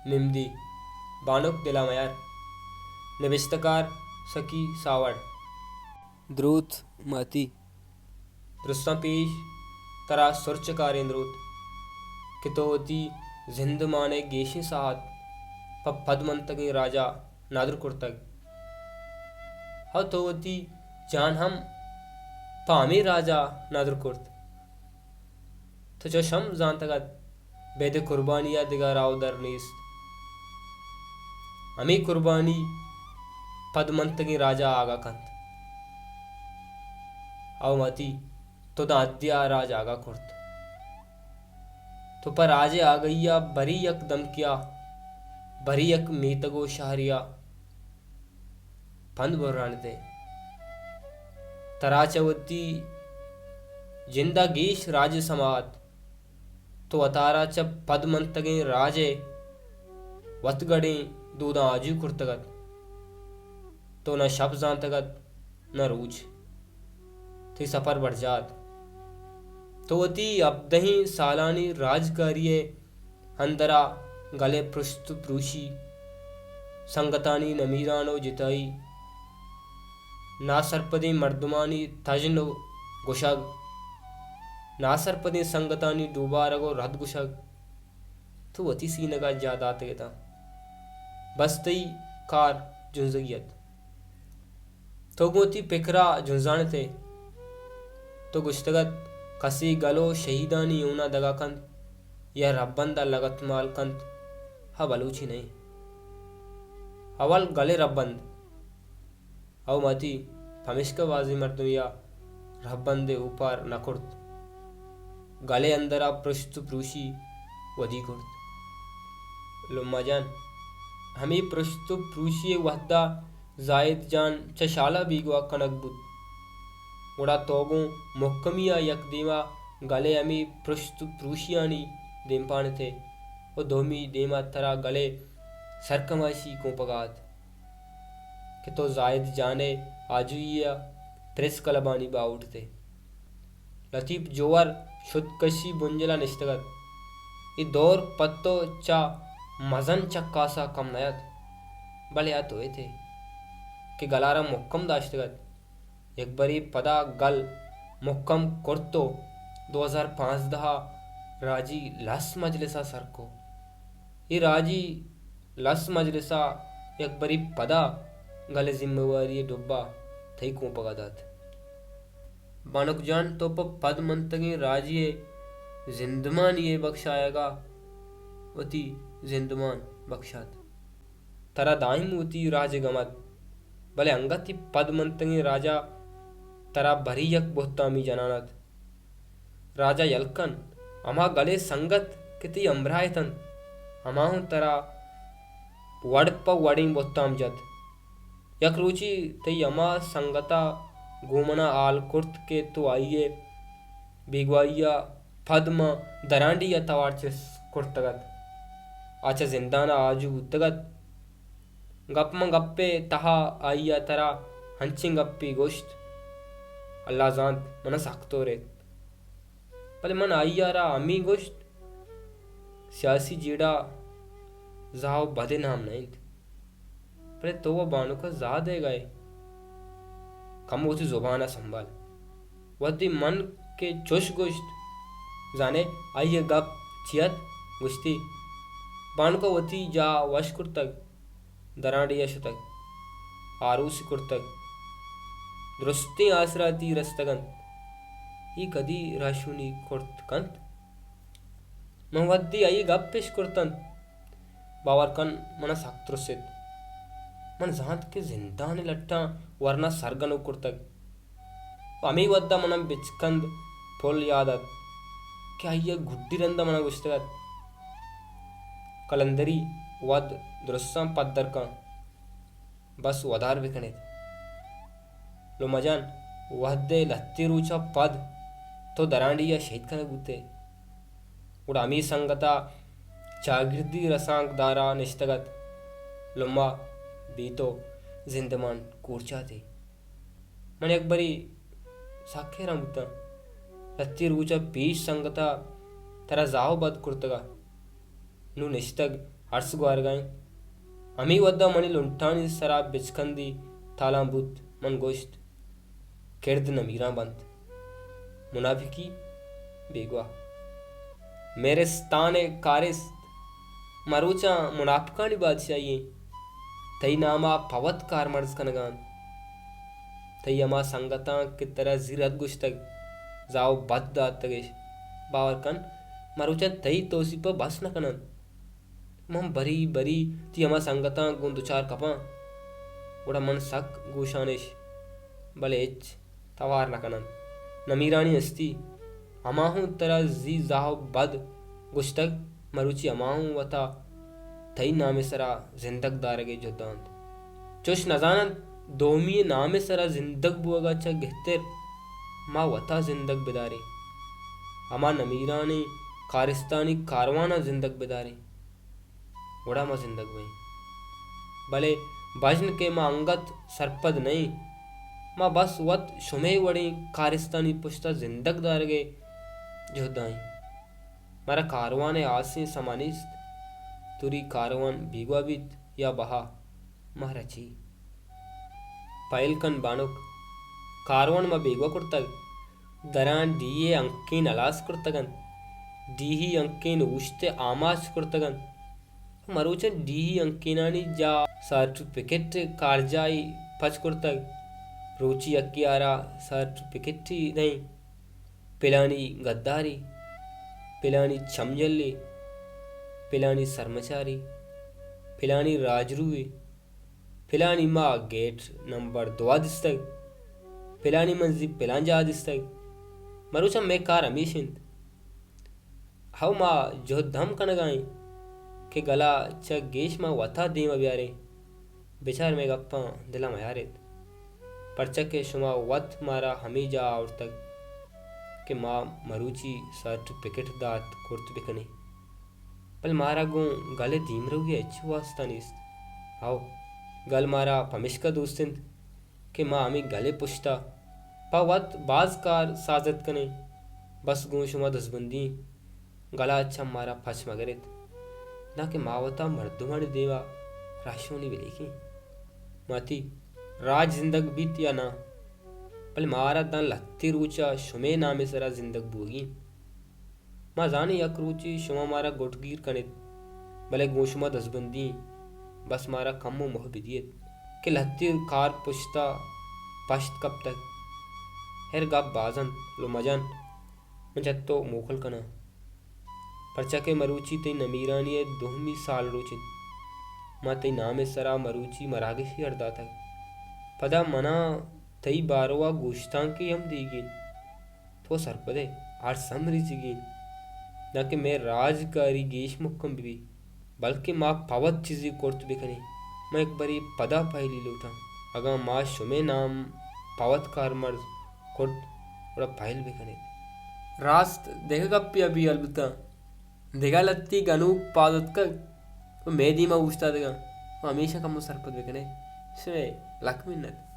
نمدی، بانک دلا میار۔ نبشتہ کار، سکی ساوڑ۔ دروت ماتی۔ درستاں پیش ترا سرچکاریں دروت کہ تو وتی زندمان ء گیشیں ساعت پہ پد منتگیں راج ء ندر کرتگ۔ ہو تو وتی جان ہم پہ ہمے راج ء ندر کرت۔ تو چش ہم زانتگ ات، بید قربانی ء دگہ راہ و در نیست۔ ہمے قربانی پد منتگیں راج ء آگاہ کنت۔ او ماتی، تو داں حدی ء راج آگاہ کرت۔ تو پہ راج ء آگہی ء بری یک دمکیا، بری یک میتگ و شہریا پند برانت ئے۔ ترا چہ وتی جند ء گیش راج ء سما ات۔ تو وتارا چہ پد منتگیں راج ء وتگڑیں دوداں آجو کرتگ ات۔ تو نہ شپ زانتگ ات، نہ روچ۔ تئی سپر برجاہ ات۔ تو وتی ہبدہیں سالانی راجکاری ء اندرا گل ء پرشت و پروشی، سنگتانی نمیران و جتائی، ناسرپدیں مردمانی تژن و گشگ، ناسرپدیں سنگتانی ڈوبارگ و رد گشگ، تو وتی سینگ ء جاہ داتگ اتاں۔ بس تئی کار جنزگی ات۔ تو گوں وتی پکر ء جنزان ات ئے۔ تو گوشتگ ات، کسے گل و شہیدانی ہون ء دگا کنت یا رھبند ء لگتمال کنت، آ بلوچے نہ انت۔ اول گل ء رھبند۔ او ماتی، پمیشکا بازیں مردمے ء رھبند ء اوپار نہ کرت۔ گل ء اندر ء پرشت و پروشی ودی کرت۔ لما جان، ہمے پرشت و پروشی ء وھد ء زاہد جان چہ شال ء بیگواہ کنگ بوت، گڑا تو گوں مھکمی ء یک دیم ء گل ء ہمے پرشت و پروشیانی دیمپان ات ئے و دومی دیم ء ترا گل ء سرکماشی کمپگ ء ات کہ تو زاہد جان ء آجوئی ء پریس کلبانی باہوٹ ات ئے۔ لطیف جوہر شدکشی بنجل ء نشتگ ات۔ اے دور پہ تو چہ مزن چکاس ء کم نہ ات، بلے آ تو ات ئے کہ گل ء را مھکم داشتگ ات۔ یک برے پدا گل مھکم کرت و دو ہزار پانزدہ ء راجی لس مجلس ء سر کو۔ اے راجی لس مجلس ء یک برے پدا گل ء ذمہ واری ء ڈبہ تئی کمپگ ء دات۔ بانک جان، تو پہ پد منتگیں راجی ء زندمانی ء بکشایگ ء وتی زندمان بکشات۔ ترا دائم وتی راج ء گم ات، بلے انگت اے پد منتگیں راج ء ترا بری یک بہتامی جنان ات۔ راج ء یل کن، ہما گل ء سنگت کہ تئی ہمراہ اتنت، ہما ہوں ترا وڑ پہ وڑیں بہتام جت۔ یک روچے تئی ہما سنگت ء گوں من ء ہال کرت کہ تو آئی ء بیگواہی ء پد ماں درانڈیھی ء توار چست کرتگ ات۔ آ چہ زندان ء آجو بوتگ ات۔ گپ ماں گپ ء تہا آئی ء ترا انچیں گپے گوشت، اللہ زانت، من ء سک توریت۔ بلے من آئی ء را ہمے گوشت، سیاسی جیڑہ زاہ و بدے نام نہ انت۔ بلے تو و بانک ء زاہ دئیگ ء ئے۔ کمو وتی زبان ء سنبھال۔ وھدے من کہ چش گوشت، زانے آئی ء گپ چی ات؟ گوشتی، بانک ء وتی جاہ وش کرتگ، درانڈیھی ء شتگ، آروسی کرتگ، درستیں آسراتی رستگ انت۔ اے کدی راہشونی کرت کنت؟ من وھدے آئی ء گپ اش کرت انت، باور کن، من ء سک ترست۔ من زانت کہ زندان ء لٹاں ورنا سرگنوک کرتگ۔ و ہمے وھد ء من ء بچکند پل یاد ات کہ آئی ء گڈی رند ء من ء گوشتگ ات، کلندری، وھد درستاں پدر کن۔ بس ودار بہ کن ات۔ لمہ جان، وھدے لھتے روچ ء پد تو درانڈیھی ء شھید کنگ بوت ئے، گڑا ہمے سنگت ء چاگردی رسانکدار ء نشتگ ات۔ لمہ بے تو زندمان کورچاتے۔ من یک برے سک حیران بوتاں۔ لھتے روچ ء پیش سنگت ء ترا زاہ و بد کرتگ ء نوں نشتگ ارس گوارگا انت۔ ہمے وھدا منی لنٹانی سرا بچکندی تالان بوت۔ من گوشت، کرد نمیران بنت، منافقی بیگواہ۔ مہرستان ءِ کارست، مروچاں منافقانی بادشاہی انت۔ تئی ناما پہ وت کارمرز کنگا انت۔ تئی ہما سنگتاں کہ ترا زی رد گوشتگ، زاہ و بد داتگش، باور کن، مروچاں تئی توسیپ ءَ بس نہ کننت۔ من بری بری تئی ہما سنگتاں گوں دچار کپاں، گڑا من سک گوشانش، بلے ہچ توار نہ کننت۔ نمیرانی ہستی، ہما ہوں ترا زی زاہ و بد گوشتگ، مروچی ہما ہوں وتا تئی نام ءِ سرا زندگ دارگ ءِ جہد ءَ انت۔ چوش نزاننت دومی ءِ نام ءِ سرا زندگ بوگ ءَ چہ گہتر ما وتا زندگ بداریں، ہما نمیرانیں کارستانی کاروان ءَ زندگ بداریں، گڑا ما زندگ بئیں۔ بلے بژن کہ ما انگت سرپد نہ ایں، ما بس وت شمئے وڑیں کارستانی پشت ءَ زندگ دارگ ءِ جہد ءَ ایں۔ مارا کاروان ءِ آسیں سما نیست۔ توری کاروان بیگواہ بیت یا بہا، مارا چی؟ پہل کن بانک، کاروان ما بیگواہ کرتگ، دراں ڈیہہ ءِ ہنکین ہلاس کرتگ انت، ڈیہی ہنکین اوشت ءِ آماچ کرتگ انت۔ مروچاں ڈیہی ہنکینانی جاہ سرٹیفکٹ کارجاہی پچ کرتگ۔ روچی یکے آرا سرٹیفکٹی دئیں، پلانی گداری، پلانی چمجلے، پلانی سرمچاری، پلانی راجروے، پلانی ما گیٹ نمبر دو ءَ دیستگ، پلانی منزل پلان جاہ ءَ دیستگ۔ مروچاں مئے کار ہمیش انت۔ ہو، ما جہد ہم کنگا ایں کہ گلا چہ گیش ما وتا دیم ءَ بیاریں۔ بچار مئے گپاں دل ءَ میاریت، پرچا کہ شما وت مارا ہمے جاہ ءَ آورتگ کہ ما مروچی سرٹیفکٹ دات کرت بکنیں، بلے مارا گوں گل ءِ دیمروی ءِ ہچ واسطہ نیست۔ ہو، گل مارا پمیشکا دوست انت کہ ما ہمے گل ءِ پشت ءَ پہ وت باز کار سازت کنیں، بس گوں شما دزبندی ایں، گل ءَ چہ مارا پچ مگریت، دانکہ ما وتا مردمانی دیم ءَ رہشونی بلیکیں۔ ماتی راج زندگ بیت یا ناں، بلے مارا داں لہتے روچ ءَ شمئے نام ءِ سرا زندگ بوگی انت۔ ما زانیں یک روچے شما مارا گٹگیر کنیت، بلے گوں شما دزبندی ایں، بس مارا کمو موہ بدیت کہ لہتے کار پشت ءَ پشت کپتگ۔ ہیر، گپ باز انت، لو مجن، من چہ تو موکل کناں، پرچا کہ مروچی تئی نمیرانی ءِ دومی سال روچ انت۔ ما تئی نام ءِ سرا مروچی مراگشے اڈ داتگ۔ پدا منا تئی باروا گوشتانکے ہم دیگی انت۔ تو سرپد ئے، ارس ہم ریچگی انت، دانکہ مئے راجکاری گیش مھکم بہ بیت، بلکیں ما پہ وت چیزے کرت بکنیں۔ من یک برے پدا پہلی لوٹاں، اگاں ما شمئے نام پہ وت کارمرز کرت، گڑا پہل بکنیت۔ راست دگہ گپے ابی البتہ دگہ لہتے گنوک پاد اتکگ و مئے دیما اوشتاتگاں و ہمیشاں کمو سرپد بکنئے۔ شمئے لک منت۔